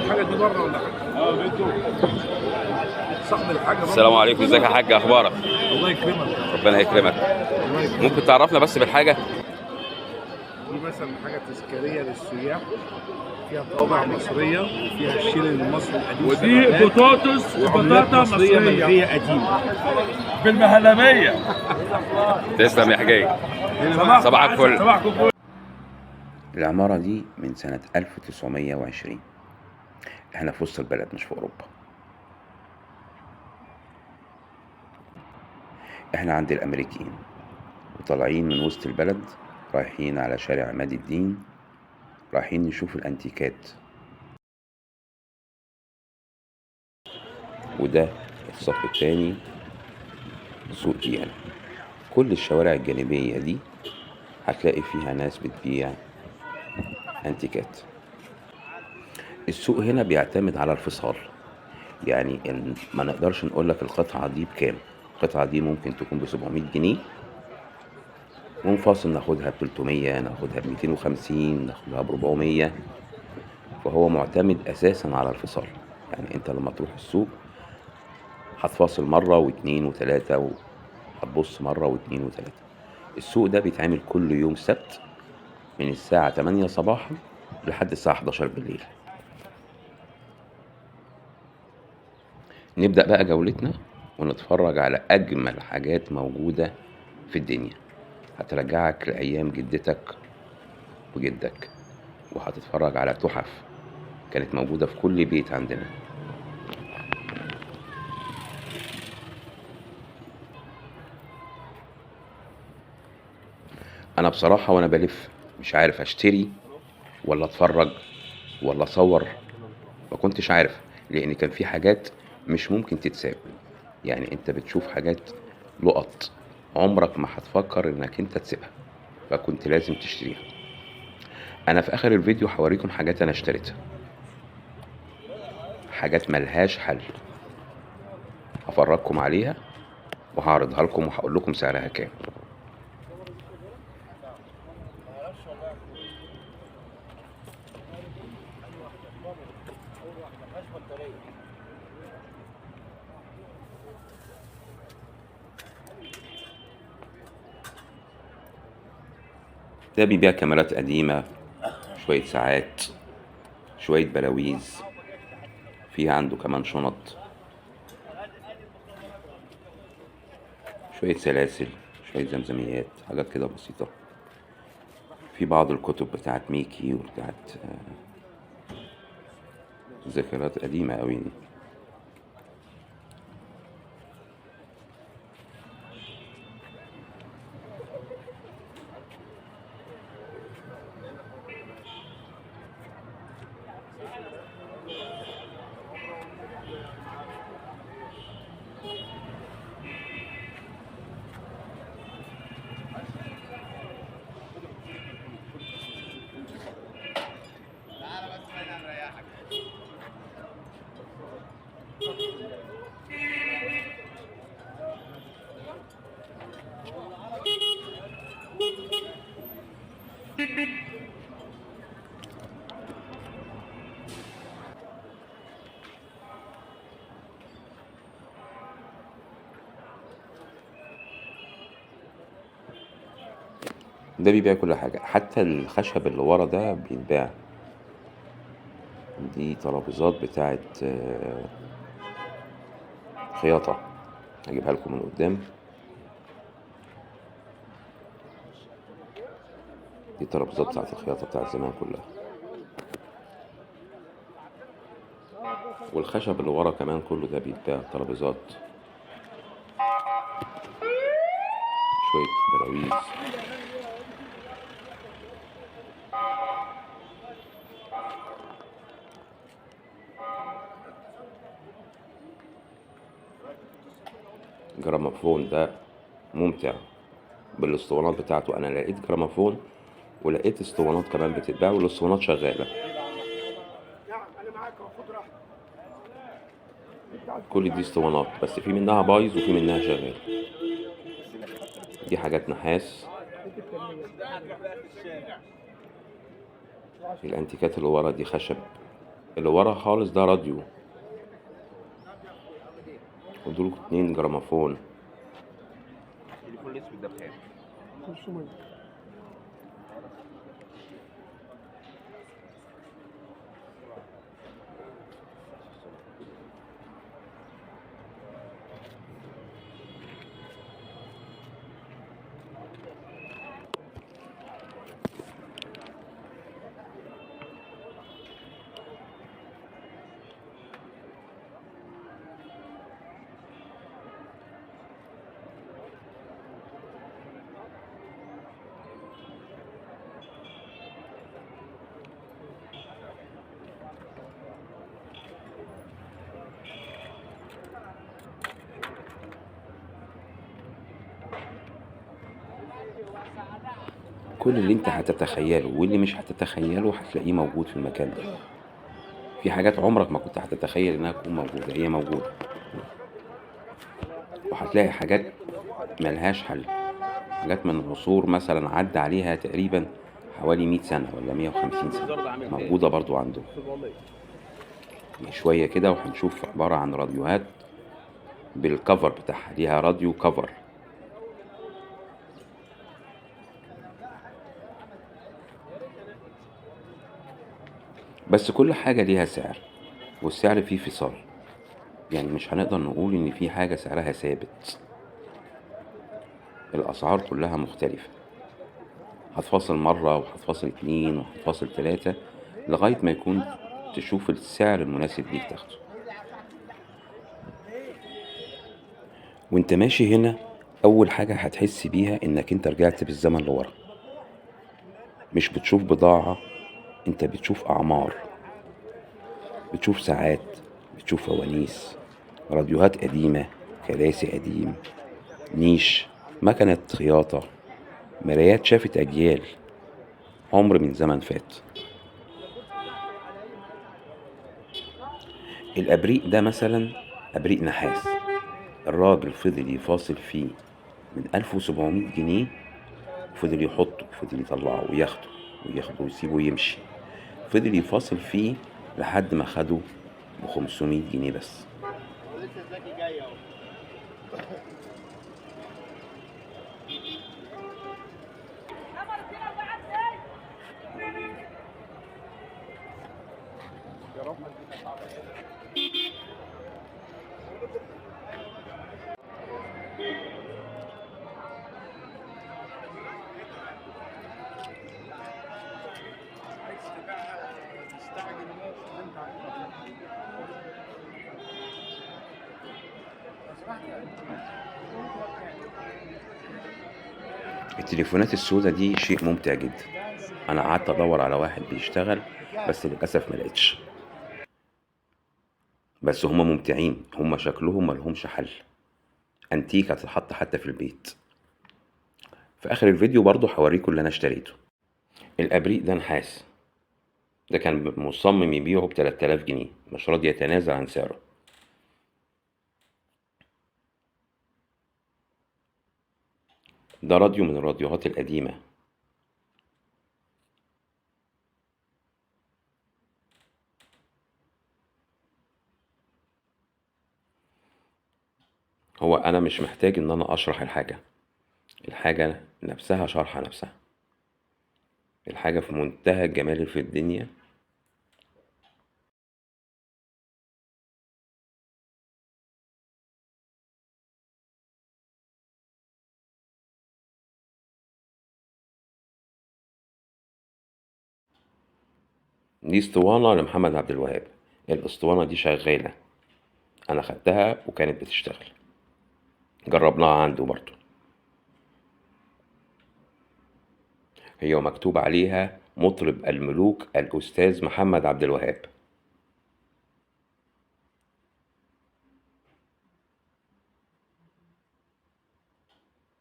الحاجة دي بره ولا حاجة. اه بيته صاحب الحاجة. السلام عليكم، ازيك يا حاج، اخبارك؟ الله يكرمك. ربنا يكرمك. الله يكرمك. ممكن تعرفنا بس بالحاجة؟ دي مثلا حاجة تذكارية للسياح، فيها طابع مصرية وفيها الشيل المصري القديم، ودي سبعات، بطاطس وعملات وبطاطا مصرية مصرية ملغيه قديمة. بالمهلبيه. تسلم يا حجاج. صباحك فل. صباحكم فل. العمارة دي من سنة 1920. احنا في وسط البلد مش في أوروبا. احنا عند الأمريكيين وطالعين من وسط البلد رايحين على شارع عماد الدين، رايحين نشوف الأنتيكات. وده الصف الثاني سوق ديانا. كل الشوارع الجانبية دي هتلاقي فيها ناس بتبيع أنتيكات. السوق هنا بيعتمد على الفصال، يعني إن ما نقدرش نقول لك القطعة دي بكام. القطعة دي ممكن تكون ب700 جنيه، منفصل ناخدها ب300، ناخدها ب250، ناخدها ب400. فهو معتمد أساسا على الفصال. يعني أنت لما تروح السوق هتفاصل مرة واتنين وتلاتة، وهتبص مرة واتنين وتلاتة. السوق ده بيتعمل كل يوم سبت من الساعة 8 صباحا لحد الساعة 11 بالليل. نبدأ بقى جولتنا ونتفرج على أجمل حاجات موجودة في الدنيا، هترجعك لأيام جدتك وجدك، وهتتفرج على تحف كانت موجودة في كل بيت عندنا. أنا بصراحة وأنا بلف مش عارف أشتري ولا أتفرج ولا أصور، ما كنتش عارف، لأن كان في حاجات مش ممكن تتساب. يعني أنت بتشوف حاجات لقط عمرك ما هتفكر إنك أنت تسيبها، فكنت لازم تشتريها. أنا في آخر الفيديو هوريكم حاجات أنا اشتريتها، حاجات ملهاش حل، هفرجكم عليها وهعرضها لكم وهقول لكم سعرها كام. ده بيبيع كاميرات قديمة، شوية ساعات، شوية بلاويز، في عنده كمان شنط، شوية سلاسل، شوية زمزميات، حاجات كده بسيطة. في بعض الكتب بتاعت ميكي وبتاعت ذكريات قديمة قوي دي. ده بيبيع كل حاجة، حتى الخشب اللي ورا ده بيتباع. دي ترابيزات بتاعت خياطة، هجيبها لكم من قدام. دي الترابيزات بتاعت الخياطة بتاعت زمان كلها. والخشب اللي ورا كمان كله ده بيتباع، ترابيزات، شوية براويز. جرامافون ده ممتع بالاسطوانات بتاعته. انا لقيت جرامافون ولقيت اسطوانات كمان بتتباع، والاسطوانات شغالة. كل دي اسطوانات، بس في منها بايظ وفي منها شغال. دي حاجات نحاس. الانتيكات اللي ورا دي خشب اللي ورا خالص ده راديو، ودول 2 جرامافون. التليفون الاسود ده بكام؟ 500. كل اللي انت هتتخيله واللي مش هتتخيله هتلاقيه موجود في المكان ده. في حاجات عمرك ما كنت هتتخيل انها تكون موجودة، هي موجودة. وهتلاقي حاجات ملهاش حل، حاجات من عصور مثلا عدى عليها تقريبا حوالي 100 سنة ولا 150 سنة موجودة برضو عندهم. شوية كده وهنشوف عبارة عن راديوهات بالكفر بتاعها، ليها راديو كفر. بس كل حاجة ليها سعر، والسعر فيه فصال، يعني مش هنقدر نقول إن في حاجة سعرها ثابت. الأسعار كلها مختلفة، هتفاصل مرة وهتفاصل 2 وهتفاصل 3 لغاية ما يكون تشوف السعر المناسب ليك تاخده. وانت ماشي هنا أول حاجة هتحس بيها إنك انت رجعت بالزمن لورا. مش بتشوف بضاعة، انت بتشوف أعمار، بتشوف ساعات، بتشوف فوانيس، راديوهات قديمة، كراسي قديم، نيش، مكنة خياطة، مرايات شافت أجيال، عمر من زمن فات. الأبريق ده مثلا أبريق نحاس، الراجل فضل يفاصل فيه من 1700 جنيه، فضل يحطه، فضل يطلعه وياخده وياخده ويسيبه ويمشي، فضل يفاصل فيه لحد ما خده ب500 جنيه بس. التليفونات السوداء دي شيء ممتع جدا. انا قعدت ادور على واحد بيشتغل بس للاسف ما لقيتش. بس هما ممتعين، هما شكلهم ما لهمش حل، انتيك هتتحط حتى في البيت. في اخر الفيديو برضو هوريكم اللي انا اشتريته. الابريق ده نحاس، ده كان مصمم يبيعه ب 3000 جنيه، مش راضي يتنازل عن سعره. ده راديو من الراديوهات القديمة. هو أنا مش محتاج إن أنا أشرح الحاجة، الحاجة نفسها شرحة نفسها، الحاجة في منتهى الجمال في الدنيا. دي اسطوانة لمحمد عبد الوهاب، الاسطوانة دي شغالة، أنا خدتها وكانت بتشتغل، جربناها عنده برضو. هي مكتوب عليها مطرب الملوك الأستاذ محمد عبد الوهاب.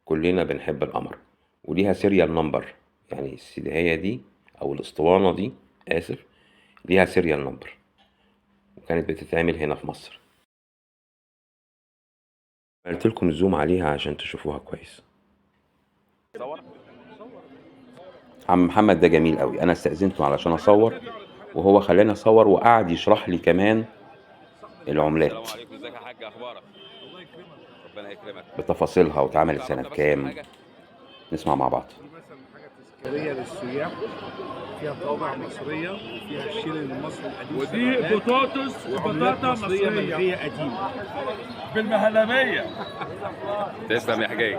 كلنا بنحب القمر، وليها serial number، يعني السيديهية دي أو الاسطوانة دي آسف ليها serial number، وكانت بتتعمل هنا في مصر. عملت لكم zoom عليها عشان تشوفوها كويس. عم محمد ده جميل قوي، انا استأذنته علشان اصور وهو خلاني اصور وقعد يشرح لي كمان العملات. السلام عليكم، ازيك يا حاج، اخبارك؟ الله يكرمك. ربنا يكرمك. بتفاصيلها واتعملت سنة كام. نسمع مع بعض. دي مثلا حاجة تذكارية للسياح، فيها طابع مصرية وفيها الشيلن المصري القديم، ودي السبعينات، بطاطس وعملات وبطاطا مصرية مصرية ملغيه قديمة. بالمهلبيه. تسلم يا حجاج.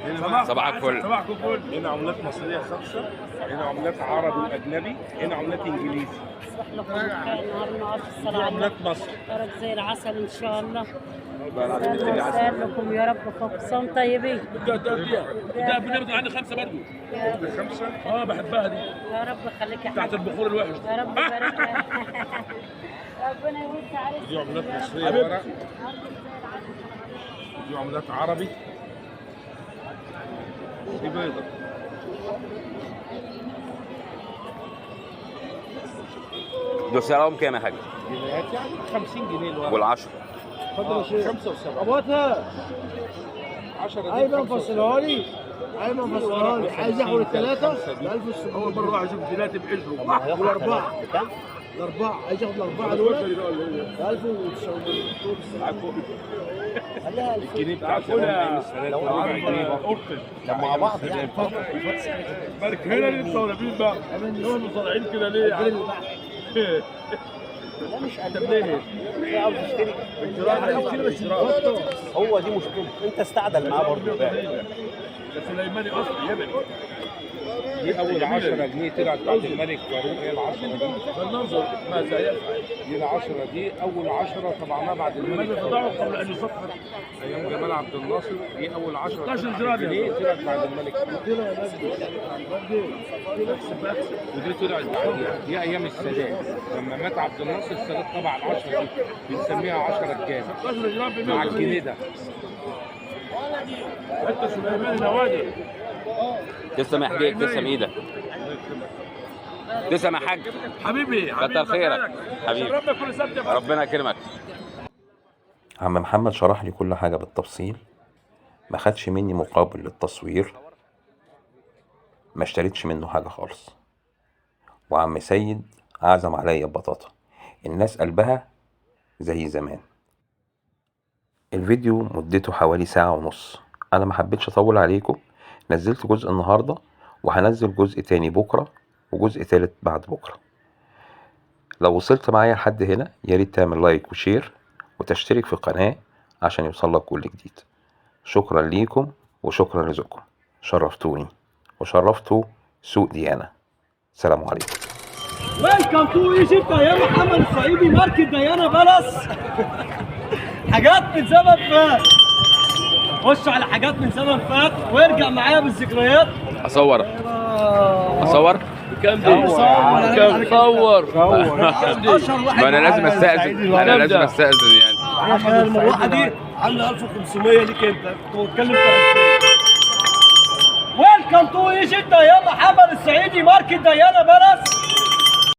هنا صباحك فل. صباحكم فل. هنا عملات مصرية خمسة، هنا عملات عربي واجنبي، هنا عملات انجليزي، صباح لكم الخير، نهار النهار دي الصلاة على عملات النبي. مصر. يا رب زي العسل ان شاء الله. سهل لكم يا رب، خبصان طيبين. ده ده ده ده بنبض عندي خمسة برضه. يا رب. خمسة. بحبها دي. يا رب خليك يا بتاعت حاج. البخور الوحش. يا رب بارك لك. ربنا يوسع عليك. دي عملات مصرية ورق، دي عملات عربي، دي بيضة. دول سعرهم كام يا حاج؟ جنيهات يعني 50 جنيه الورق. والعشرة 75. ابواتها 10. ايمن فصلها لي، ايمن فصلها لي، عايز ياخد الثلاثة ب 1600. اول مرة واحد يشوف جيلاتي بقشره. والاربعة، الاربعة عايز ياخد الاربعة دول ب 1900. خليها 2000. الجنيه بتاع زمان ايام السادات، ربع جنيه برضه. مع بعض يعني. بارك هنا ليه مستغربين بقى؟ هم مطلعين كده ليه يا عم؟ لا مش طب ليه؟ عاوز يشتري، عاوز يشتري بس هو دي مشكلة، انت استعدل معاه برضه. ده سليماني اصلي يمني. دي اول 10 جنيه طلعت بعد الملك فاروق، هي ال 10 دي. فلننظر ماذا يفعل. دي ال 10 دي اول 10 طبعناها بعد الملك ماذا فاروق تضعه قبل ان يصفر؟ ايام جمال عبد الناصر. دي اول 10 16 جرام يا جنيه طلعت بعد الملك فاروق. ودي طلعت بعديها، دي ايام السادات لما مات عبد الناصر السادات طبع ال 10 دي، بنسميها 10 الجاز 16 جرام ب مع الجنيه ده. حتى سليماني نوادر. تسلم يا حجاج، تسلم ايدك. تسلم يا حاج. حبيبي حبيبي، كتر خيرك حبيبي. شرفنا كل سبت يا فندم. ربنا يكرمك. عم محمد شرح لي كل حاجة بالتفصيل، ما خدش مني مقابل للتصوير، ما اشتريتش منه حاجة خالص. وعم سيد عزم عليا ببطاطا. الناس قلبها زي زمان. الفيديو مدته حوالي ساعة ونص، انا ما حبيتش اطول عليكم. نزلت جزء النهاردة وهنزل جزء تاني بكرة وجزء تالت بعد بكرة. لو وصلت معايا لحد هنا يا ريت تعمل like و share وتشترك في القناة عشان يوصلك كل جديد. شكرا ليكم وشكرا لذوقكم، شرفتوني وشرفتوا سوق ديانا. سلام عليكم. Welcome to Egypt يا محمد الصعيدي، market ديانا Palace. حاجات من زمن فات، خش على حاجات من زمن فات وارجع معايا بالذكريات. اصور اصور كام دي؟ كام صور؟ اشهر واحد. ما انا لازم استاذن، انا لازم استاذن يعني. المروحة دي عامله 1500 ليك انت، كنت بتكلم في 2000. Welcome to Egypt يا محمد الصعيدي، market ديانا Palace.